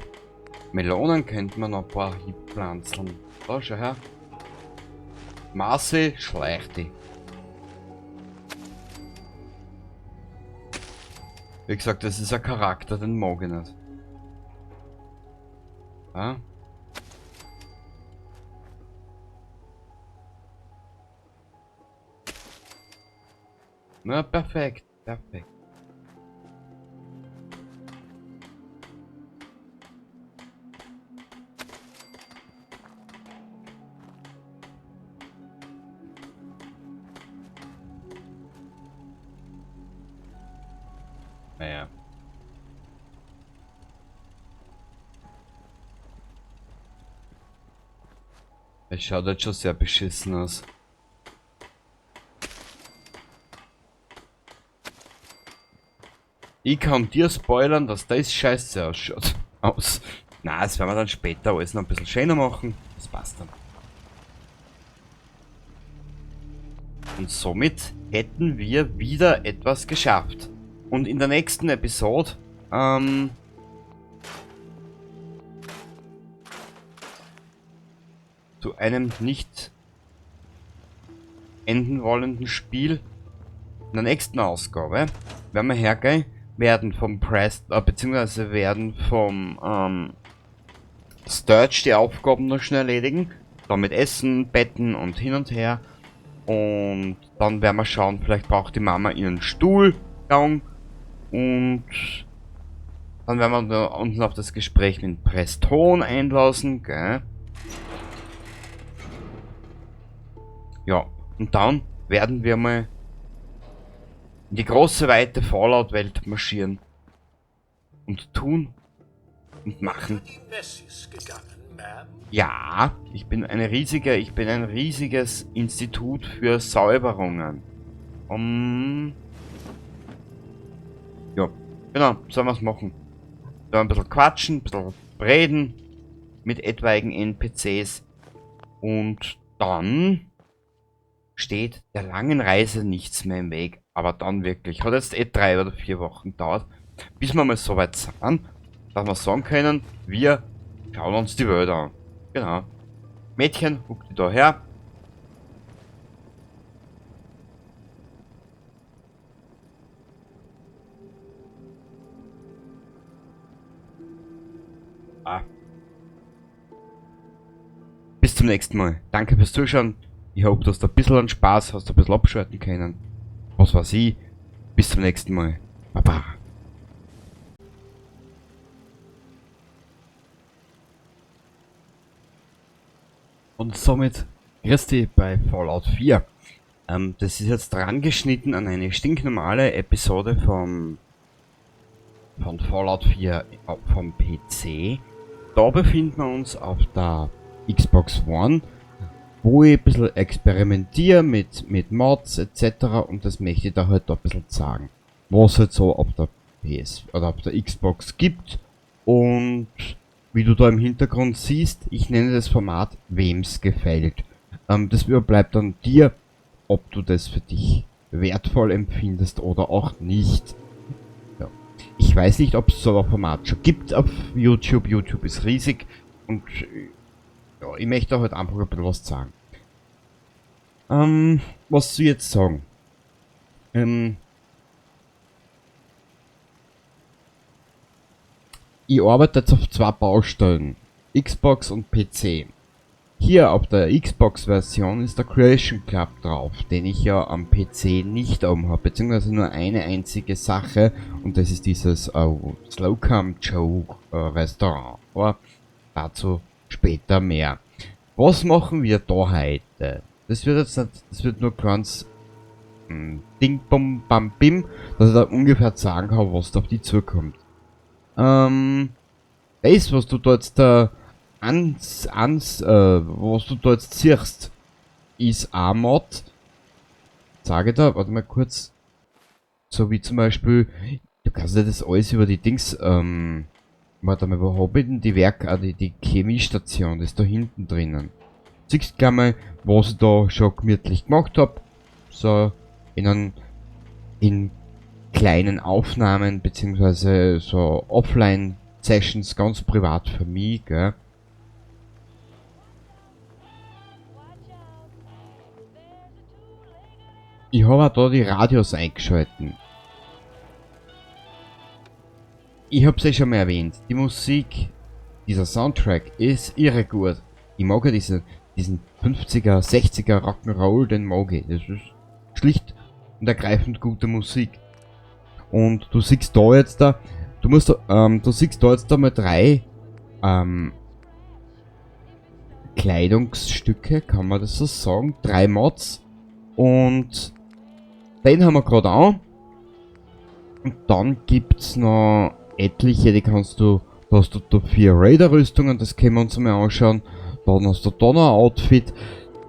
Melonen könnte man noch ein paar hinpflanzen. Da, schau her. Marcy, schleicht die. Wie gesagt, das ist ein Charakter, den mag ich nicht. Ja. Na, perfekt, perfekt. Naja. Es schaut halt schon sehr beschissen aus. Ich kann dir spoilern, dass das scheiße ausschaut. Aus. Na, das werden wir dann später alles noch ein bisschen schöner machen. Das passt dann. Und somit hätten wir wieder etwas geschafft. Und in der nächsten Episode, Zu einem nicht enden wollenden Spiel. In der nächsten Ausgabe werden wir hergehen, werden vom Press, beziehungsweise werden vom Sturge die Aufgaben noch schnell erledigen. Dann mit Essen, Betten und hin und her. Und dann werden wir schauen, vielleicht braucht die Mama ihren Stuhl. Und dann werden wir uns auf das Gespräch mit Preston einlassen, gell? Ja, und dann werden wir mal in die große, weite Fallout-Welt marschieren. Und tun und machen. Ja, ich bin ein riesiges Institut für Säuberungen. Ja, genau, sollen wir's machen. Sollen wir ein bisschen quatschen, ein bisschen reden mit etwaigen N P Cs. Und dann steht der langen Reise nichts mehr im Weg. Aber dann wirklich, hat jetzt eh 3 oder 4 Wochen gedauert, bis wir mal so weit sind, dass wir sagen können, wir schauen uns die Welt an. Genau. Mädchen, guck dich da her. Ah. Bis zum nächsten Mal. Danke fürs Zuschauen. Ich hoffe, dass du ein bisschen an Spaß hast, ein bisschen abschalten können. Was weiß ich. Bis zum nächsten Mal. Baba. Und somit Christi bei Fallout 4. Das ist jetzt dran geschnitten an eine stinknormale Episode von Fallout 4 vom PC. Da befinden wir uns auf der Xbox One, wo ich ein bisschen experimentiere mit Mods et cetera, und das möchte ich da halt ein bisschen zeigen, was es halt so auf der PS oder auf der Xbox gibt. Und wie du da im Hintergrund siehst, ich nenne das Format, wem's gefällt. Das überbleibt dann dir, ob du das für dich wertvoll empfindest oder auch nicht. Ja. Ich weiß nicht, ob es so ein Format schon gibt auf YouTube. YouTube ist riesig und ja, ich möchte halt einfach ein bisschen was sagen. Was soll ich jetzt sagen? Ich arbeite jetzt auf 2 Baustellen, Xbox und PC. Hier auf der Xbox-Version ist der Creation Club drauf, den ich ja am PC nicht oben hab, beziehungsweise nur eine einzige Sache, und das ist dieses Slocum Joe Restaurant. Aber dazu später mehr. Was machen wir da heute? Das wird jetzt nicht, das wird nur ganz Ding, Bum, Bam, Bim, dass ich da ungefähr sagen kann, was da auf die zukommt. Das, was du da jetzt da ans, ans was du da jetzt siehst, ist ein Mod. Sage da, warte mal kurz. So wie zum Beispiel, du kannst ja das alles über die Dings, warte mal, wo hab ich denn die Werk, die, die Chemiestation, das ist da hinten drinnen. Siehst gleich mal, was ich da schon gemütlich gemacht hab. So, in kleinen Aufnahmen, beziehungsweise so Offline-Sessions, ganz privat für mich, gell. Ich hab auch da die Radios eingeschalten. Ich hab's eh schon mal erwähnt, die Musik, dieser Soundtrack ist irre gut. Ich mag ja diesen 50er, 60er Rock'n'Roll, den mag ich. Das ist schlicht und ergreifend gute Musik. Und du siehst da jetzt da, du musst du siehst da jetzt da mal 3 Kleidungsstücke, kann man das so sagen? 3 Mods. Und den haben wir gerade an. Und dann gibt's noch etliche, die kannst du, da hast du da 4 Raider-Rüstungen, das können wir uns mal anschauen. Dann hast du da noch ein Outfit.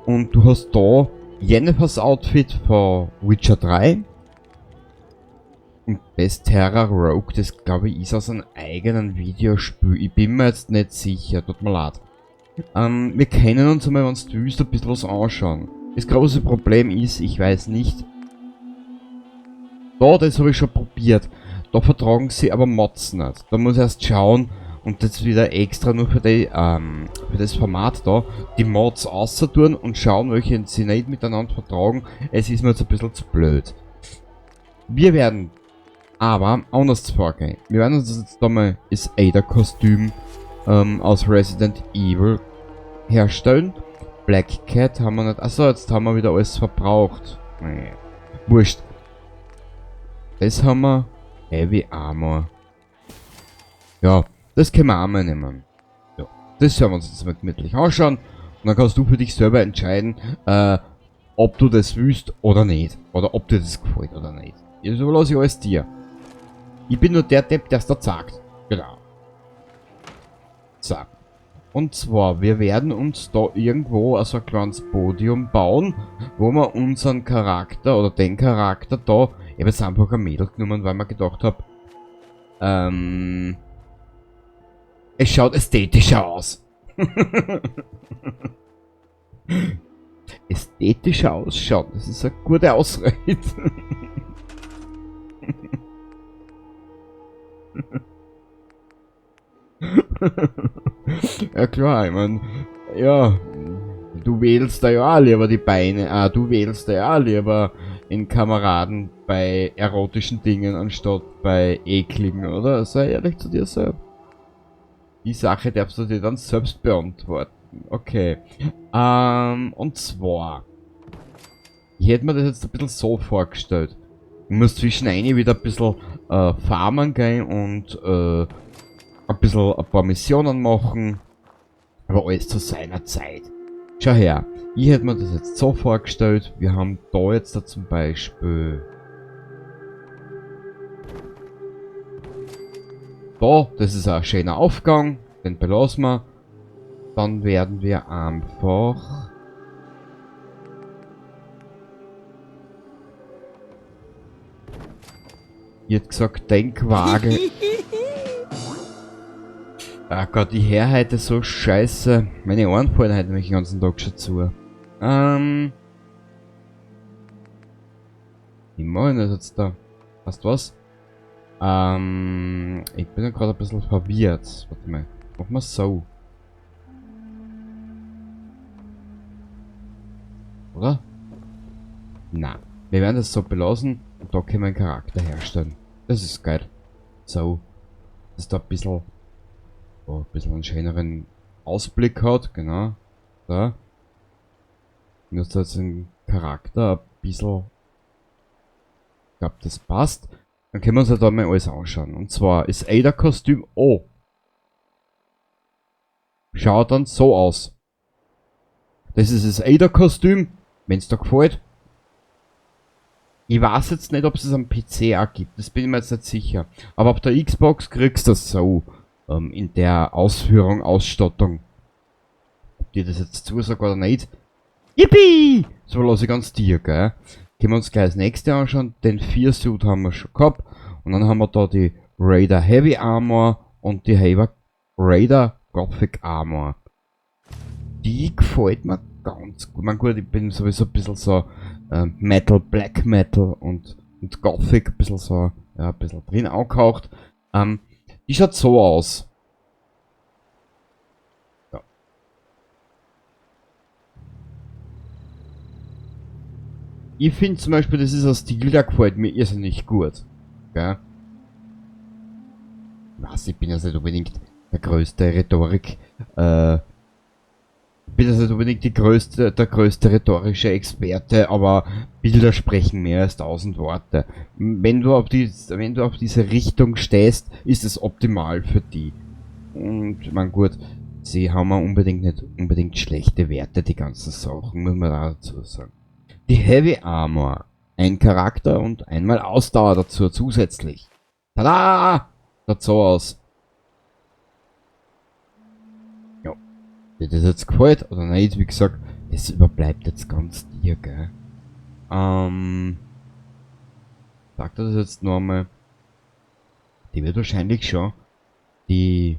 Und du hast da Yennefers Outfit von Witcher 3. Und das Terra Rogue, das glaube ich ist aus einem eigenen Videospiel. Ich bin mir jetzt nicht sicher, tut mir leid. Wir können uns einmal, wenn du willst, ein bisschen was anschauen. Das große Problem ist, ich weiß nicht. Da, das habe ich schon probiert. Da vertragen sie aber Mods nicht. Da muss ich erst schauen, und jetzt wieder extra nur für die, für das Format da, die Mods auszutun und schauen, welche sie nicht miteinander vertragen. Es ist mir jetzt ein bisschen zu blöd. Wir werden aber anders vorgehen. Wir werden uns jetzt da mal das Ada-Kostüm aus Resident Evil herstellen. Black Cat haben wir nicht. Achso, jetzt haben wir wieder alles verbraucht. Nee. Wurscht. Das haben wir. Heavy Armor. Ja, das können wir auch mal nehmen. Ja, das werden wir uns jetzt mal gemütlich anschauen. Und dann kannst du für dich selber entscheiden, ob du das willst oder nicht. Oder ob dir das gefällt oder nicht. Das überlasse ich alles dir. Ich bin nur der Depp, der's da sagt. Genau. So. Und zwar, wir werden uns da irgendwo so ein kleines Podium bauen, wo wir unseren Charakter oder den Charakter da, ich hab jetzt einfach ein Mädel genommen, weil mir gedacht hab, es schaut ästhetischer aus. Ästhetischer ausschauen, das ist eine gute Ausrede. Ja klar, ich mein, ja, du wählst da ja auch lieber die Beine, du wählst da ja auch lieber in Kameraden bei erotischen Dingen anstatt bei ekligen, oder? Sei ehrlich zu dir selbst. Die Sache darfst du dir dann selbst beantworten. Okay. Und zwar, ich hätte mir das jetzt ein bisschen so vorgestellt. Ich muss zwischen eine wieder ein bisschen farmen gehen und ein bisschen ein paar Missionen machen. Aber alles zu seiner Zeit. Schau her, ich hätte mir das jetzt so vorgestellt. Wir haben da jetzt da zum Beispiel... Da, das ist ein schöner Aufgang. Den belassen wir. Dann werden wir einfach... Ich hätte gesagt, Denkwaage. Ach Gott, die Herr heute so scheiße. Meine Ohren fallen heute nämlich den ganzen Tag schon zu. Wie mache ich das jetzt da? Weißt du was? Ich bin ja gerade ein bisschen verwirrt. Warte mal. Machen wir so. Oder? Na. Wir werden das so belassen und da können wir einen Charakter herstellen. Das ist geil. So. Dass da ein bisschen... Oh, ein bisschen einen schöneren Ausblick hat, genau. Da. Und jetzt jetzt den Charakter ein bisschen. Ich glaub, das passt. Dann können wir uns ja da mal alles anschauen. Und zwar ist Ada-Kostüm. Oh! Schaut dann so aus. Das ist das Ada-Kostüm. Wenn's da gefällt. Ich weiß jetzt nicht, ob es am PC auch gibt. Das bin ich mir jetzt nicht sicher. Aber auf der Xbox kriegst du das so. In der Ausführung, Ausstattung. Ob dir das jetzt zusagt oder nicht. Yippie! So lasse ich ganz dir, gell? Können wir uns gleich das nächste anschauen. Den 4-Suit haben wir schon gehabt. Und dann haben wir da die Raider Heavy Armor und die Raider Gothic Armor. Die gefällt mir ganz gut. Ich mein, gut, ich bin sowieso ein bisschen so Metal, Black Metal und Gothic ein bisschen so, ja, ein bisschen drin angehaucht. Die schaut so aus. Ja. Ich finde zum Beispiel, das ist ein Stil, der gefällt mir irrsinnig gut. Gell? Was, ich bin ja nicht unbedingt der größte Rhetorik, ich bin jetzt nicht unbedingt die größte, der größte rhetorische Experte, aber Bilder sprechen mehr als 1000 Worte. Wenn du auf diese Richtung stehst, ist es optimal für die. Und ich mein, gut, sie haben ja unbedingt nicht unbedingt schlechte Werte, die ganzen Sachen, muss man da dazu sagen. Die Heavy Armor, ein Charakter und einmal Ausdauer dazu zusätzlich. Tada! Schaut so aus. Ja. Dir das jetzt gefällt oder nicht, wie gesagt, es überbleibt jetzt ganz dir, gell? Sagt er das jetzt noch einmal? Die wird wahrscheinlich schon die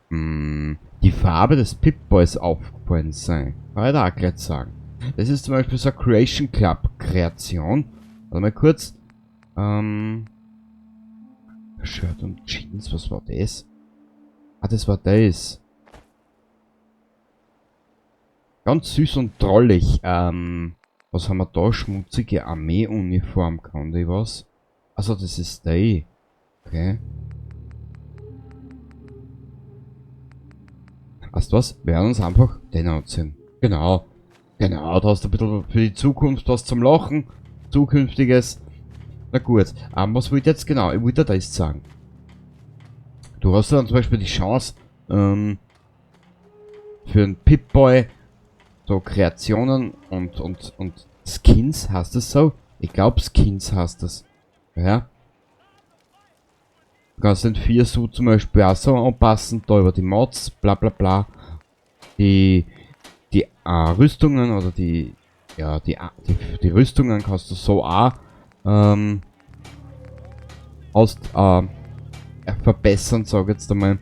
Farbe des Pip-Boys aufgefallen sein. Kann ich da auch gleich sagen. Das ist zum Beispiel so eine Creation Club Kreation. Warte mal kurz. Shirt und Jeans, was war das? Ah, das war das. Ganz süß und drollig. Was haben wir da? Schmutzige Armeeuniform, kann die was? Also das ist die. Okay. Weißt du was? Wir werden uns einfach den anziehen. Genau. Genau, da hast du ein bisschen für die Zukunft was zum Lachen. Zukünftiges. Na gut. Was wollte ich jetzt genau? Ich wollte das sagen. Du hast dann zum Beispiel die Chance, für einen Pip-Boy so Kreationen und Skins, heißt das so? Ich glaub, Skins heißt das. Ja. Du kannst den 4-Suit zum Beispiel auch so anpassen, da über die Mods, bla bla bla. Die Rüstungen oder die, ja, die Rüstungen kannst du so auch verbessern, sag ich jetzt einmal.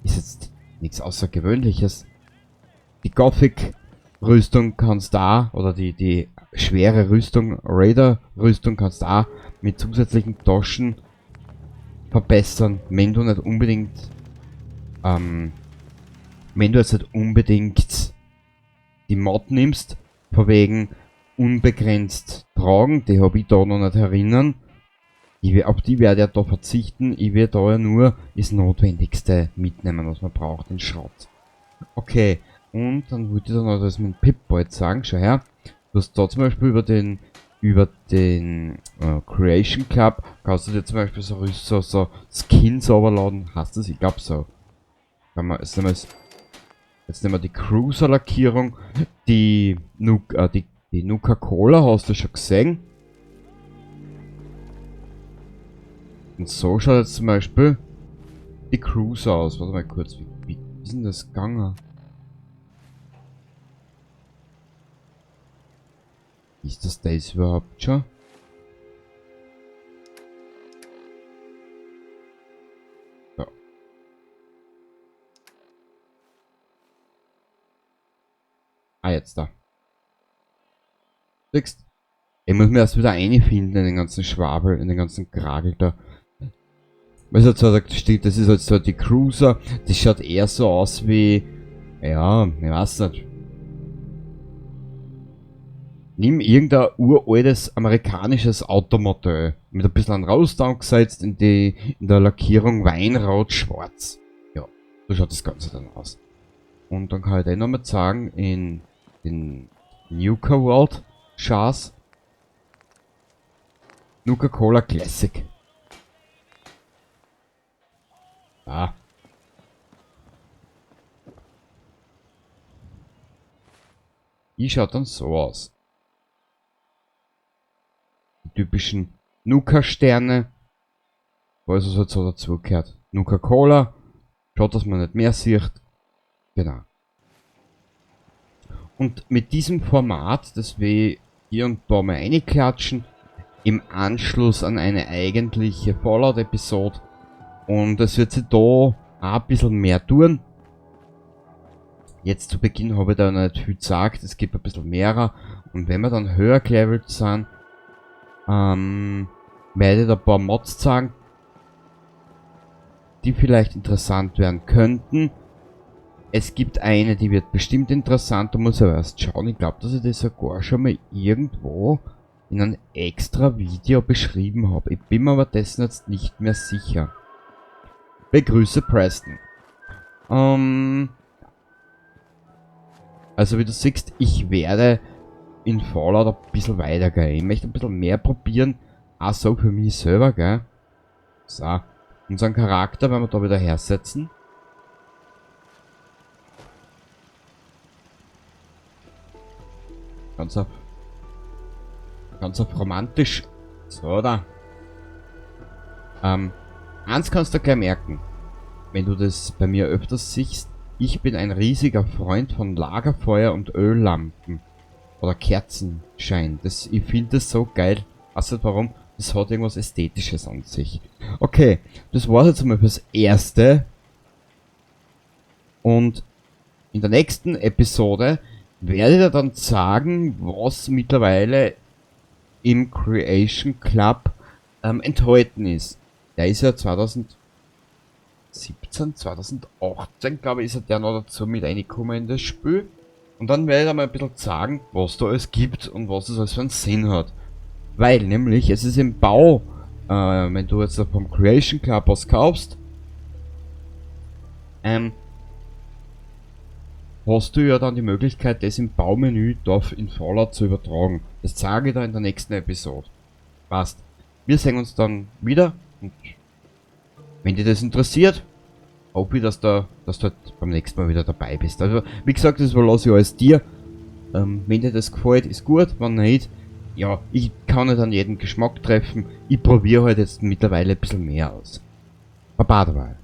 Ist jetzt nichts Außergewöhnliches. Die Gothic-Rüstung kannst du auch, oder die schwere Rüstung, Raider-Rüstung kannst du auch mit zusätzlichen Taschen verbessern, wenn du nicht unbedingt, wenn du jetzt nicht unbedingt die Mod nimmst, von wegen unbegrenzt tragen, die hab ich da noch nicht erinnern. Auf die werde ich ja da verzichten, ich werde da ja nur das Notwendigste mitnehmen, was man braucht, den Schrott. Okay, und dann wollte ich dann noch das mit dem Pip-Boy sagen, schau her, du hast da zum Beispiel über den Creation Club, kannst du dir zum Beispiel so Skins overladen, hast du das? Ich glaub so. Kann man, jetzt nehmen wir die Cruiser-Lackierung, die Nuka-Cola hast du schon gesehen. Und so schaut jetzt zum Beispiel die Cruiser aus. Warte mal kurz, wie ist denn das gegangen? Ist das das überhaupt schon? Ja. Ah, jetzt da. Siehst? Ich muss mir erst wieder einfinden in den ganzen Schwabel, in den ganzen Kragel da. Was jetzt so da steht, das ist jetzt so die Cruiser, das schaut eher so aus wie, ja, ich weiß nicht. Nimm irgendein uraltes amerikanisches Automodell mit ein bisschen Rost angesetzt in der Lackierung Weinrot-Schwarz. Ja, so schaut das Ganze dann aus. Und dann kann ich dir nochmal sagen, in den Nuka World Chars Nuka-Cola Classic. Ah. Die schaut dann so aus. Die typischen Nuka-Sterne. Alles, was halt so dazugehört. Nuka-Cola. Schaut, dass man nicht mehr sieht. Genau. Und mit diesem Format, das wir hier und da mal reinklatschen, im Anschluss an eine eigentliche Fallout-Episode. Und es wird sich da auch ein bisschen mehr tun. Jetzt zu Beginn habe ich da noch nicht viel gesagt, es gibt ein bisschen mehrer. Und wenn wir dann höher gelevelt sind, werde ich da ein paar Mods zeigen, die vielleicht interessant werden könnten. Es gibt eine, die wird bestimmt interessant, da muss ich aber erst schauen. Ich glaube, dass ich das sogar schon mal irgendwo in einem extra Video beschrieben habe. Ich bin mir aber dessen jetzt nicht mehr sicher. Begrüße Preston. Also wie du siehst, ich werde in Fallout ein bisschen weitergehen. Ich möchte ein bisschen mehr probieren. Auch so für mich selber, gell? So. Unseren Charakter werden wir da wieder hersetzen. Ganz auf romantisch. So, da. Eins kannst du gleich merken. Wenn du das bei mir öfters siehst, ich bin ein riesiger Freund von Lagerfeuer und Öllampen. Oder Kerzenschein. Ich finde das so geil. Weißt du warum? Das hat irgendwas Ästhetisches an sich. Okay, das war's jetzt einmal fürs Erste. Und in der nächsten Episode werde ich dir dann sagen, was mittlerweile im Creation Club enthalten ist. Der ist ja 2017, 2018, glaube ich, ist er der noch dazu mit reingekommen in das Spiel. Und dann werde ich da mal ein bisschen zeigen, was da alles gibt und was es alles für einen Sinn hat. Weil nämlich, es ist im Bau, wenn du jetzt vom Creation Club was kaufst, hast du ja dann die Möglichkeit, das im Baumenü Dorf in Fallout zu übertragen. Das zeige ich da in der nächsten Episode. Passt. Wir sehen uns dann wieder und wenn dir das interessiert, hoffe ich, dass du halt beim nächsten Mal wieder dabei bist. Also, wie gesagt, das überlasse ich alles dir. Wenn dir das gefällt, ist gut, wenn nicht, ja, ich kann nicht an jeden Geschmack treffen. Ich probiere halt jetzt mittlerweile ein bisschen mehr aus. Baba dabei.